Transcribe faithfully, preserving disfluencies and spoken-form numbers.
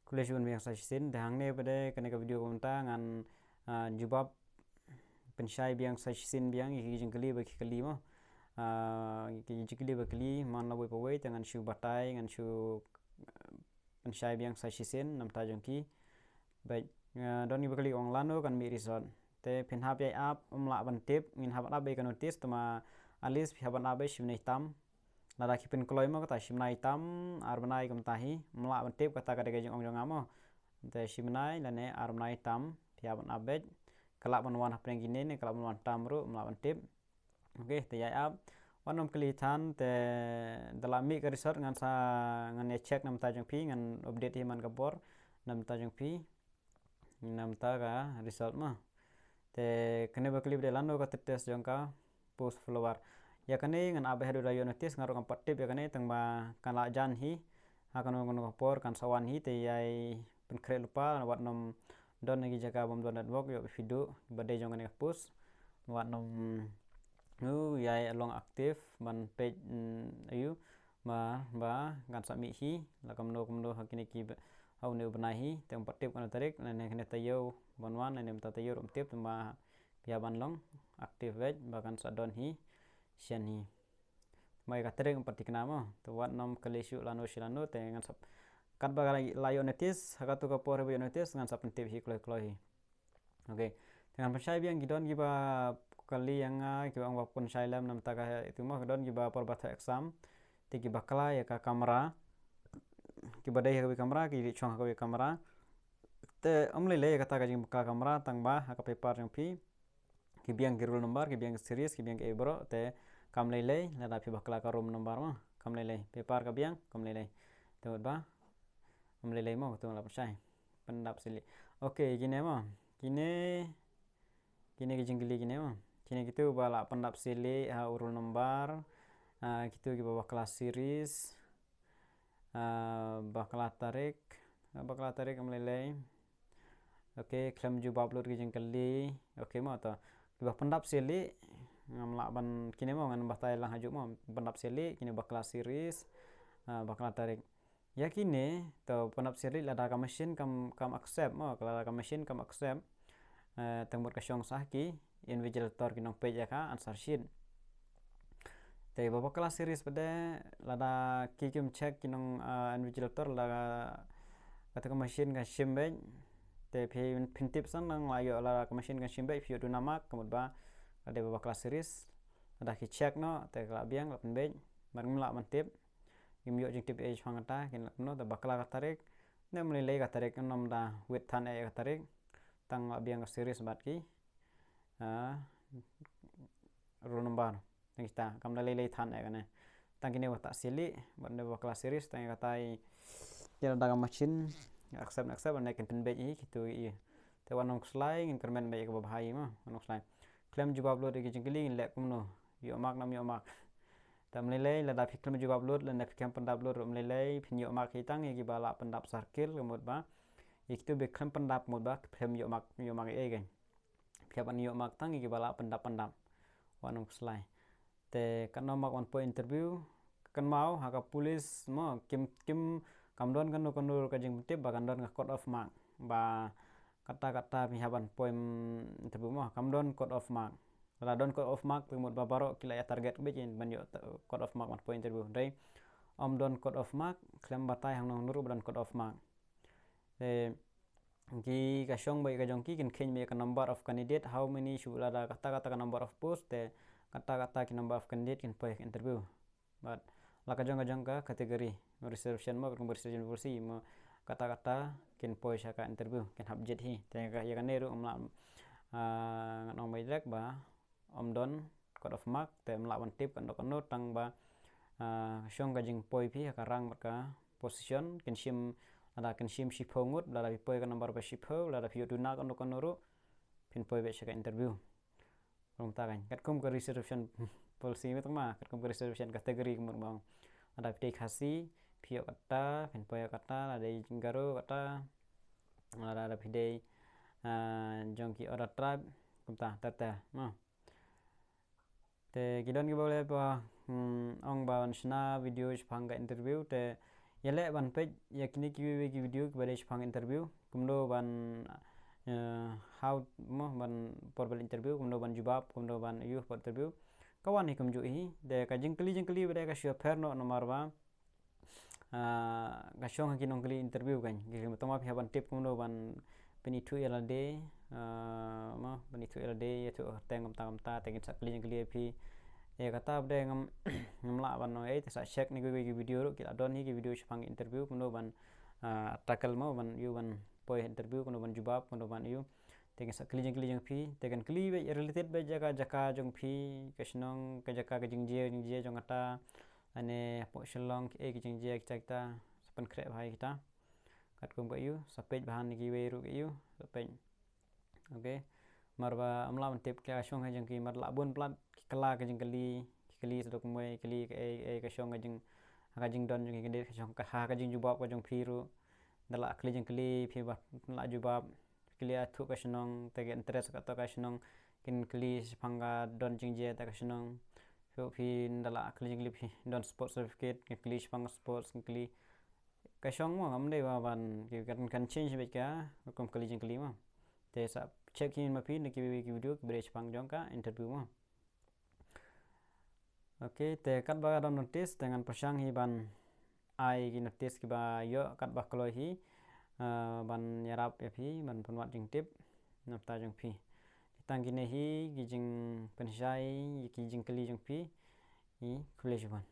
Khublei shibun biang sa shisien. Te hangne pat de kane ka video kumta ngan, ah, jubab, pynshai biang sa shisien biang ïa ki jingkylli ba ki kylli mo. Ah, ki jingkylli ba kylli man la wei pa wei te ngan shu batai, ngan shu, ah, pynshai biang sa shisien namta jong ki. Bad, ah, don kiba kylli ong lano kan mih result. Te phin hap ïa ap, ym lah ban tip, ngin hap ban ap beit ka notice, tangba at least phi hap ban ap beit shi bnai tam. Lada ki pynkloi mo kata shi bnai tam, ar bnai kumta hi, ym lah ban tip, kata ka dei ka jingong jong nga mo. Te shi bnai lane ar bnai tam, phi hap ban ap beit. Ka lah ban wan hapdeng kine ne ka lah ban wan tam ruh, ym lah ban tip. Ok, te ïa ap. Wat nym kylli than, te da la mih ka result ngan sa, ngan ïa check namta jong phi, ngan update hi man ka por namta jong phi. Namta ka result mo. Te kane ba kylli ba dei lano ka status jong ka post follower. Ïa kane ngan ap beit haduh da ïoh notice, nga ruh ngam pat tip ïa kane, tangba kan lah jan hi. Ha kano kano ka por kan sa wan hi, te ïai pynkhreh lypa, wat nym don ha ki jaka bym don network, ïoh phi duh ba dei jong kane ka post. Wat nym, u, ïai long active ban peit, mm, aïu ba, ba kan sa mih hi, la kumno kumno ha kine ki ba, ha une u bnai hi, te ym pat tip kano tarik, lane kane taïew ban wan, lane mynta taïew ruh ym tip, tangba phi hap ban long active beit ba kan sa don hi shen hi. Tangba ïa ka tarik ym pat thikna mo, te wat nym kylli shuh lano shi lano, te ngan sa, katba la ïoh notice, ha katu ka por ba ïoh notice ngan sa pyntip hi kloi kloi hi. Ok. Te ngan pynshai biang, ki don kiba kylli ïa nga, kiba ong ba pynshai lem namta ka itu mo, ki don kiba por ba thoh exam. Te kiba bakla ïa ka camera. Kiba dei ha kawei ka camera, ki dei shong ha kawei ka camera. Te ym lei lei kata ka jingbakla camera, tangba ha ka paper jong phi ki biang ki roll number, ki biang ki series, ki biang ki ei baroh, te kam lei lei, lada phi bakla ka roll number mo, kam lei lei. Paper ka biang, kam lei lei. Te mut ba ym lei lei mo, katu la pynshai. Pyndap sili. Ok, kine mo. Kine, kine ki jingkylli kine mo. Kine kitu ba la pyndap sili ha u roll number. Ah, kitu kiba bakla series. Ah, bakla tarik. Ah, bakla tarik ym lei lei. Ok, khlem jubab lut ki jingkylli. Ok mo, to. Kiba pyndap sili. Ngam lah ban kine mo, ngan batai lang hajuh mo. Pyndap sili, kine bakla series. Ah, bakla tarik. Ïa kine, to pyndap sili lada ka machine kam, kam accept mo, lada ka machine kam accept. Eh, te mut ka shong sa ki invigilator ki nongpeit ïa ka answer sheet. Te ba bakla series pat de, lada ki kim check ki nong, eh, invigilator, lada ka, kata ka machine kan shim beit. Te phi, phin tip san nang la ïoh, lada ka machine kan shim beit, phi ïoh duna mark, ka mut ba ka dei ba bakla series. Lada ki check noh, te ka la biang, la pynbeit. Mar ngim lah ban tip. Ngim ïoh jingtip ei shaphang kata, kin lah kumno, te bakla ka tarik. Ne ym lei lei ka tarik, ngam da wit than ei ka tarik. Tang la biang ka series bad ki, ah, roll number. Tang kita, kam da lei lei than ei kane. Tang kine wat sili, bad ne bakla series, tang kata i, kine da ka machine, accept, accept, ne kin pynbeit i, kitu i. Te wat nym khuslai, ngin kyrmen beit kaba bha i mo, wat nym khuslai. Khlem jubab lut ïa ki jingkylli, ngin leh kumno, ïoh mark ne ym ïoh mark. Te ym lei lei, lada phi khlem jubab lut, lane phi khlem pyndap lut ruh ym lei lei, phin ïoh mark hi tang ïa kiba la pyndap circle, ka mut ba ïa kitu ba khlem pyndap, ka mut ba phi khlem ïoh mark, ïoh mark ei ei. Phi hap ban ïoh mark tang ïa kiba la pyndap pyndap. Wat nym khuslai. Te katno mark wan poi interview, kynmaw ha ka police mo, kim, kim, kam don kano kano ka jingpyntip ba kan don ka cut off mark. Ba kata kata phi hap ban poi, mm, interview mo, kam don cut off mark. Lada don cut off mark, te mut ba baroh ki la ïa target beit ban ïoh cut off mark ban poi interview. Hynrei ym don cut off mark, khlem batai hangno hangno ruh ba don cut off mark. Te ki ka shong beit ka jong ki, kin kheiñ beit ka number of candidate, how many, shu lada kata kata ka number of post, te kata kata ki number of candidate kin poi interview. Bad la ka jong ka jong ka category, reservation mo, katkum ka reservation policy mo, kata kata kin poi sha ka interview, kin hap jied hi. Te ïa ka, ïa kane ruh ngam lah, ah, ngan ong beit direct ba ym don cut off mark, te ym lah ban tip katno katno, tang ba, ah, shong ka jingpoi phi ha ka rank bad ka position, kin shim, lada kin shim shiphew ngut, lada phi poi ka number ba shiphew, lada phi ïoh duna katno katno ruh, phin poi beit sha ka interview. Kumta kan, katkum ka reservation policy mo, tang ma, katkum ka reservation category, ka mut ba lada phi dei Khasi, phi ïoh kata, phin poi ïoh kata, lada dei Garo kata, lada, lada phi dei, ah, jong ki other tribe, kumta ter ter mo. Te ki don kiba leh ba, hmm, ong ba yn shna video shaphang ka interview, te Ïaleh ban peit ïa kine kiwei kiwei ki video kiba dei shaphang interview, kumno ban, eh, how mo ban por ba la interview, kumno ban jubab, kumno ban ïuh por interview. Ka wan hi kumjuh hi, te ka jingkylli jingkylli ba dei ka shu pher noh namar ba, ah, ka shong ha ki nongkylli interview kan. Ki ma tang ma phi hap ban tip kumno ban pynithuh ïa lade, ah, mo pynithuh ïa lade, ïathuh teng kumta kumta, te kin sa kylli jingkylli ïa phi. Ïa kata ba dei ngam, ngam lah ban ong ei, te sa check ne kiwei kiwei ki video ruh, ki la don hi ki video shaphang interview, kumno ban, ah, tackle mo ban ïuh ban poi interview, kumno ban jubab, kumno ban ïuh. Te kin sa kylli jingkylli jong phi, te kin kylli beit related beit jaka jaka jong phi, ka shnong, ka jaka, ka jingjia jingjia jong kata, ane hapoh Shillong kiei ki jingjia kita kita, sa pynkhreh bha ïa kita. Katkum ka ïuh, sa peit bha ne kiwei ruh ka ïuh, sa peit. Okay. Namar ba ym lah ban tip ka shong ka jong ki, namar la bun palat ki kylla ka jingkylli, ki kylli sa duk mui, kylli kaei kaei ka shong ka jing, ka jingdon jong ki candidate, ka shong ka ha ka jingjubab ka jong phi ruh. Da la kylli jingkylli phi ba la jubab, kylli ïathuh ka shnong, te ka interest kato ka shnong, kin kylli shaphang ka don jingjia ta ka shnong. Phi, phi da la kylli jingkylli phi don sports certificate, kin kylli shaphang ka sports, kin kylli ka shong mo, ngam dei ba ban, ki kan, kan change beit ka rukom kylli jingkylli mo. Te sa check hi ma phi ne kiwei kiwei ki video kiba dei shaphang jong ka interview mo. Okay, te katba ka don notice, te ngan pyrshang hi ban ai ki notice kiba ïoh katba kloi hi, ah, ban ïarap ïa phi, ban pynwad jingtip na bynta jong phi. Te tang kine hi ki jingpynshai, ki jingkylli jong phi. Khublei shibun.